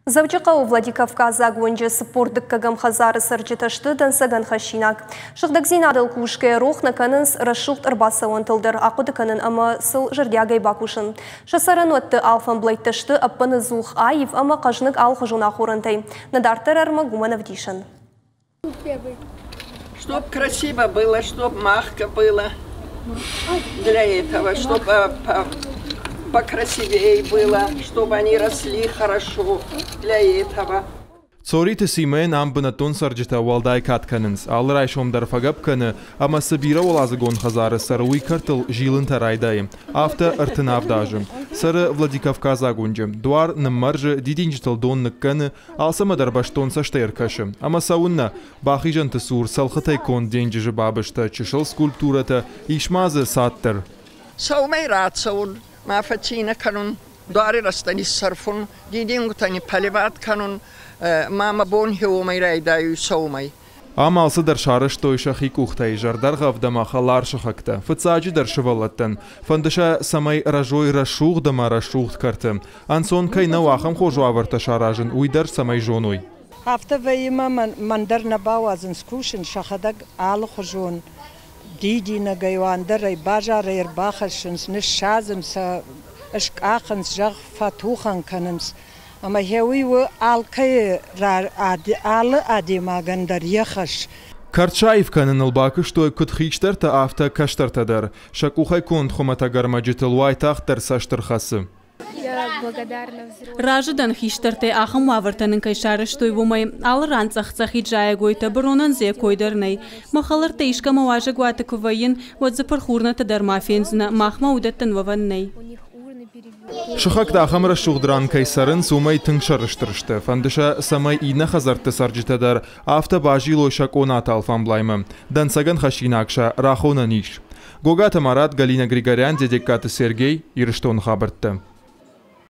Дзӕуджыхъӕуы Владикавказаг уынджы 42-ӕм хӕдзары цӕрджытӕ сты дӕнцӕгӕн хӕссинаг. Сыгъдӕгдзинадыл кусгӕ рох нӕ кӕнынц рӕсугъд ӕрбацӕуӕнтыл дӕр ахъуыды кӕнын ӕмӕ сыл зӕрдиагӕй бакусын. Сӕ цӕрӕнуӕтты алфӕмблӕйттӕ сты ӕппыныдзух аив ӕмӕ хъӕзныг алыхуызон ахорӕнтӕй. Нӕ дарддӕр ӕрмӕг уымӕн ӕвдисӕн. Чтоб красиво было, чтоб мягко было для этого, чтобы покрасивее было, чтобы они росли хорошо для этого. Цориты Симӕйӕн ам бынӕттон цӕрджытӕ уӕлдай кад кӕнынц. Алы райсом дӕр фӕгӕпп кӕны ӕмӕ цы бирӕуӕладзыгон хӕдзары цӕры, уый кӕртыл зилынтӕ райдайы. Афтӕ 37 азы. Цӕры Владикавказаг уынджы. Дуар ныммӕрзы, дидинджытыл дон ныккӕны, алцӕмӕ дӕр бӕстон цӕстӕй ӕркӕсы. Ӕмӕ цӕуыннӕ, бахизӕнты цур цӕлхытӕй конд денджызы бабызтӕ, чысыл скульптурӕтӕ, ис ма дзы цад дӕр. Сӕумӕй рацӕун, ма фӕцийнӕ кӕнун, дуари рӕстӕ ниссӕрфун, дидингутӕ нипполивать кӕнун, ма мӕ бон уомӕй райдайуй сӕумӕй. Ам алцыдӕр сарӕзтой сӕхи къухтӕй, зӕрдӕргъӕвд ӕмӕ хӕлар сыхӕгтӕ, фыццаджыдӕр сывӕллӕттӕн. Фӕнды сӕ, цӕмӕй рӕзой рӕсугъд ӕмӕ рӕсугъд кӕрты. Ӕнцон кӕй нӕу ахӕм хорз уавӕртӕ саразын, уый дӕр цӕмӕй зоной. Афтӕ вӕййы мӕ мӕн дӕр нӕ бауадзынц кусын, сӕхӕдӕг алыхуызон дидинӕгӕй ӕндӕрӕй базарӕй ӕрбахӕссынц, ныссадзынц сӕ, скъахынц, зӕгъ, фӕтухӕн кӕнынц. Ӕмӕ гъе уый у алкӕйы алы адӕймагӕн дӕр йӕ хӕс. Кӕрт саив кӕныныл бакуыстой куыд хистӕртӕ, афтӕ кӕстӕртӕ дӕр. Сӕ къухӕй конд хуымӕтӕг ӕрмӕджытыл уайтагъддӕр цӕст ӕрхӕцы. Разы дӕн хистӕртӕй, ахӕм уавӕртӕ нын кӕй сарӕзтой, уымӕй. Алы ран цъӕх-цъӕхид зайӕгойтӕ, быронӕн дзы йӕ кой дӕр нӕй. Мӕ хӕлӕрттӕ искӕмӕ уазӕгуаты куы вӕййын, уӕд дзы пырх урнӕтӕ дӕр ма фендзынӕ, махмӕ уыдӕттӕн уӕвӕн нӕй. Сыхӕгтӕ ахӕм рӕсугъд ран кӕй цӕрынц, уымӕй тынг сӕрыстыр сты. Фӕнды сӕ, цӕмӕй иннӕ хӕдзӕртты цӕрджытӕ дӕр афтӕ базилой сӕ къонаты алфамблаймӕ. Дӕнцӕгӕн хӕссинаг сӕ рахонӕн ис. Гогаты Марат, Галина Григорян, Дедегкаты Сергей, Ирыстоны хабӕрттӕ.